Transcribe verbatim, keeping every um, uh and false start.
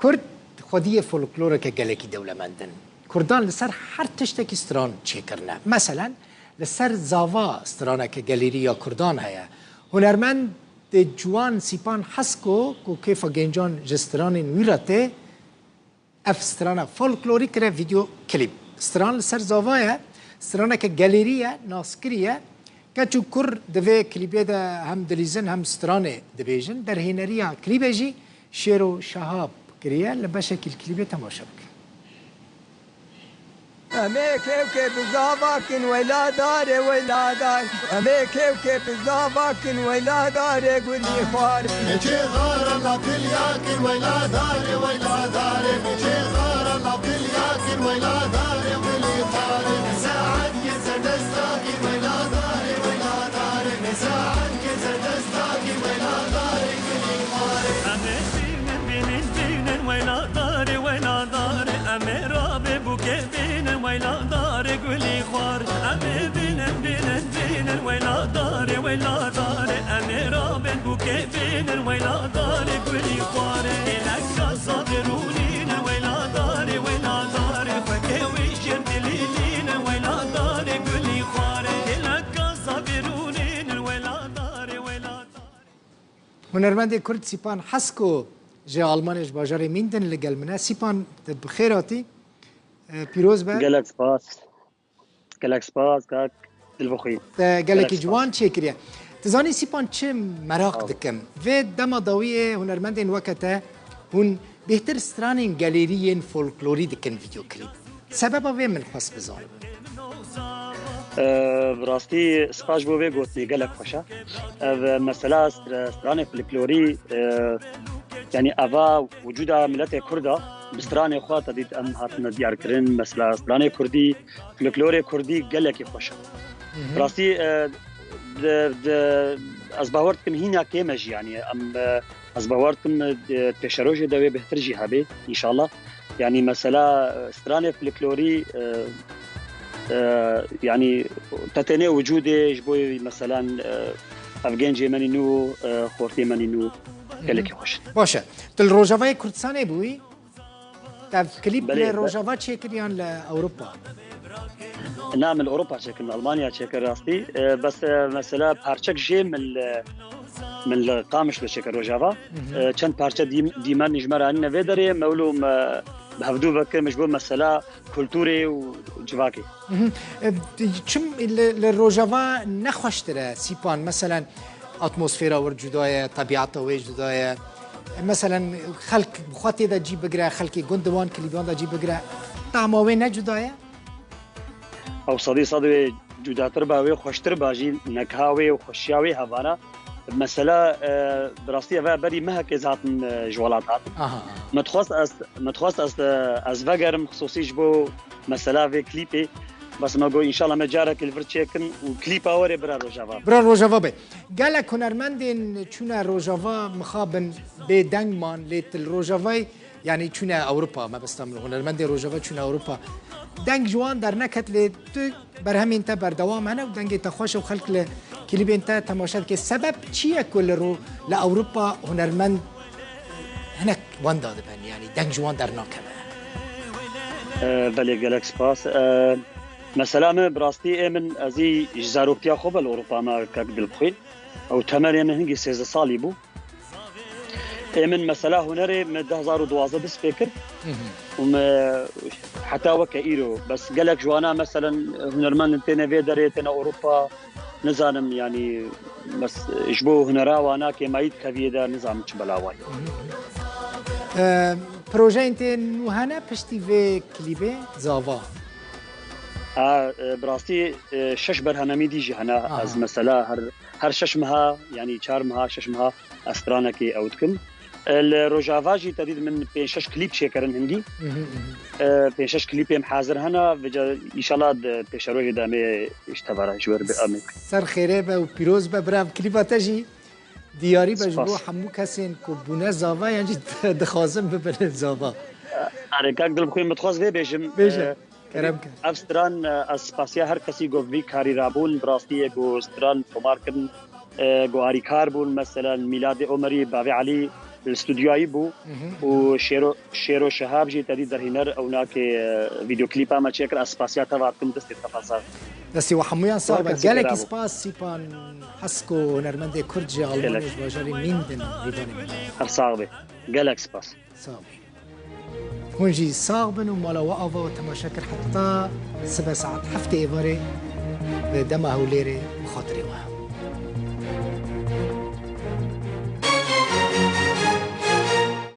Kurd xwediyê folkloreke gelekî dewlemend in. Kurdan li ser her tiştekî stran çêkirine. Meselen, li ser zava straneke gelêrî ya Kurdan heye. Hunermendê ciwan Sîpan Hesko ku kêfa gencan ji stranên wî re tê, ev strana folklorî kire vîdeo klîp. Stran li ser zava ye, straneke gelêrî ye, naskirî ye. Keç û kur di vê klîbê de hem dilîzin hem stranê dibêjin. Derhêneriya klîbê jî Şêro Şahab kiriye. Li beşekî li klîbê temaşe bikin. Em ê kevkê bi zava kin weyla darê weyla dar. Em ê kevkê bi zava kin weyla darê gulî xwar. Meçê xara la pilya kin weyla darê weyla darê. Meçê xara la pilya kin weyla darê gulî xwar. Saet ke serdesta kin weyla darê weyla darê. Saet ke serdesta kin weyla darê gulî xwar. Em ê bînin, bînin, bînin, weyla darê, weyla darê. Em ê rabê bûkê bînin, weyla darê gulî xwar. Em ê bînin, bînin, bînin, weyla darê, weyla darê. Em ê rabên bûkê bînin, weyla darê gulî xwar. Êlek gaza birûnînin, weyla darê, weyla darê. Xwekê wî jêr dilî nînin, weyla darê gulî xwar. Êlek gaza birûnînin, weyla darê, weyla darê. Hunermendê Kurd Sîpan Hesko ji Almanyê, ji bajarê Mîndin li gel min e. Sîpan, te bi xêr hatî. E, pîroz be. Gelek spas. Gelek spas, kak Dilbixwîn. Te gelekî ciwan çêkiriye. Tu zanî Sîpan çi meraq dikim? Vê dema dawiyê hunermendên weke te hûn bêhtir stranên gelêrî yên folklorî dikin vîdyoklîp. Sebeba vê min xwest bizanim. Ee, bi rastî spas ji bo vê gotinê gelek xweş e. Ev mesela stra-, stranê folklorî, e, yanî eva wicûda miletê Kurd a, bi stranê xwe te dît em hatine diyarkirin. Mesela stranê Kurdî, folklorê Kurdî gelekî xweş e. Rastî, e, di, di, ez bawer dikim hîna kêm e jî, yanî em, e, ez bawer dikim, e, pêşerojê de wê bêhtir jî hebe, înşallah. Yanî mesela, e, stranê folklorî, e, e, yanî te têne wicûdê ji bo meselan, e, ev gencê menî nû, e, xortê menî nû gelekî xweş in. Baş e. Tu li Rojavayê Kurdistanê bûyî? Te ev klîp Belê, li be- Rojava çêkir yan li Ewropa? Na, min li Ewropa çêkir, min Almanya çêkir rastî. E, bes, e, mesela parçek jê min li, min li Qamişlo çêkir Rojava. E, çend parçe dîm-, dîmen ji me re anîne vê derê, me wilo me bi hevdû vekir, min ji bo mesela kulturê û civakê. Mhm. E, çim li, li Rojava ne xweştir e, Sîpan? Meselen, atmosfera wir cuda ye, tebiata wê cuda ye. E, meselen, xelk bi xwe tê de cî bigire, xelkê gund di wan klîban de cî bigire. Tahma wê ne cuda ye? Ew sedî sed wê cudatir be, wê xweştir be jî, nekha wê û xweşiya wê hevana. Mesela, e, bi rastî eve berî mehekê ez hatim, e, ji welat hatim. Aha, aha. Me dixwest ez, me dixwest ez, e, ez vegerim xisûsî ji bo mesela vê klîpê. Bes me got, înşallah me carekê li vir çêkin û klîpa werê bira Rojava. Bira Rojava be. Gelek hunermendên çûne Rojava mixabin bê deng man, lê til Rojavayê, yanî çûne Ewropa, mebesta min, hunermendê Rojava çûne Ewropa. Deng ji wan derneket, lê tu berhemên te berdewam hene û dengê te xweş e û xelk li klîbên te temaşe dike. Sebeb çi ye ku li ro-, li Ewropa hunermend hinek wenda dibin, yanî deng ji wan dernakeve? E, belê, gelek spas. E, mesela min bi rastî ê min, ez î ji zaroktiya xwe ve li Ewropa me kek Dilbixwîn. Ew temenê min hingî sêzdeh salî bû. Ê min mesela hunerê min du hezar û duwazdeh dest pê kir. Mhm. Û me heta weke îro. Bes gelek ji wana meselen hunermendin têne vê derê, têne Ewropa, nizanim, yanî, bes ji bo hunera wana kêmayî dikeviyê de nizanim çi bela wayî. Mhm. E, projeyên te nû hene piştî vê klîbê Zava? Ha, e, bi rastî, e, şeş berhememî dî jî hene. Aha. Ez mesela her, her şeş meha, yanî çar meha, şeş meha ez stranekê ew dikim. E, li Rojava jî te dît min pênc şeş klîp çêkirin hingî. Mhm, mhm. E, pênc şeş klîpêm hazir hene, vêca înşallah di pêşerojê de em ê ji te ve re ji wer bi em ê. Ser xêrê be û pîroz be, bira, klîpa te jî diyarî be ji bo Spas. Hemû kesên ku bûne zava yan jî dixwazin bibine zava. Erê, kak Dilbixwîn, min dixwest vê bêjim. Bêje, e, kerem ke. Ev stran, e, ez spasiya her kesî ku vî karî rabûn, bi rastî yê ku stran tomar kirin, e, ku arîkar bûn, meselen Mîladê Omerî, Bavê Elî, li studyoyî bû û Şêro, Şêro Şihab jî tedî derhîner ew nakê, e, vîdeoklîpa me çêkir. Ez spasiya te va dikim, destê te xwe sax. Destê we hemûyan sax be. Gelek spas Sîpan Hesko, hunermendê Kurd ji Almanya, ji bajarê Mîndin, rîvanê min. Her sax be. Gelek spas. Sax be. Hûn jî sax bin û mala we ava û temaşe kir heta sibe saet heftê êvarê bi dema Hewlêrê bi xatirê we.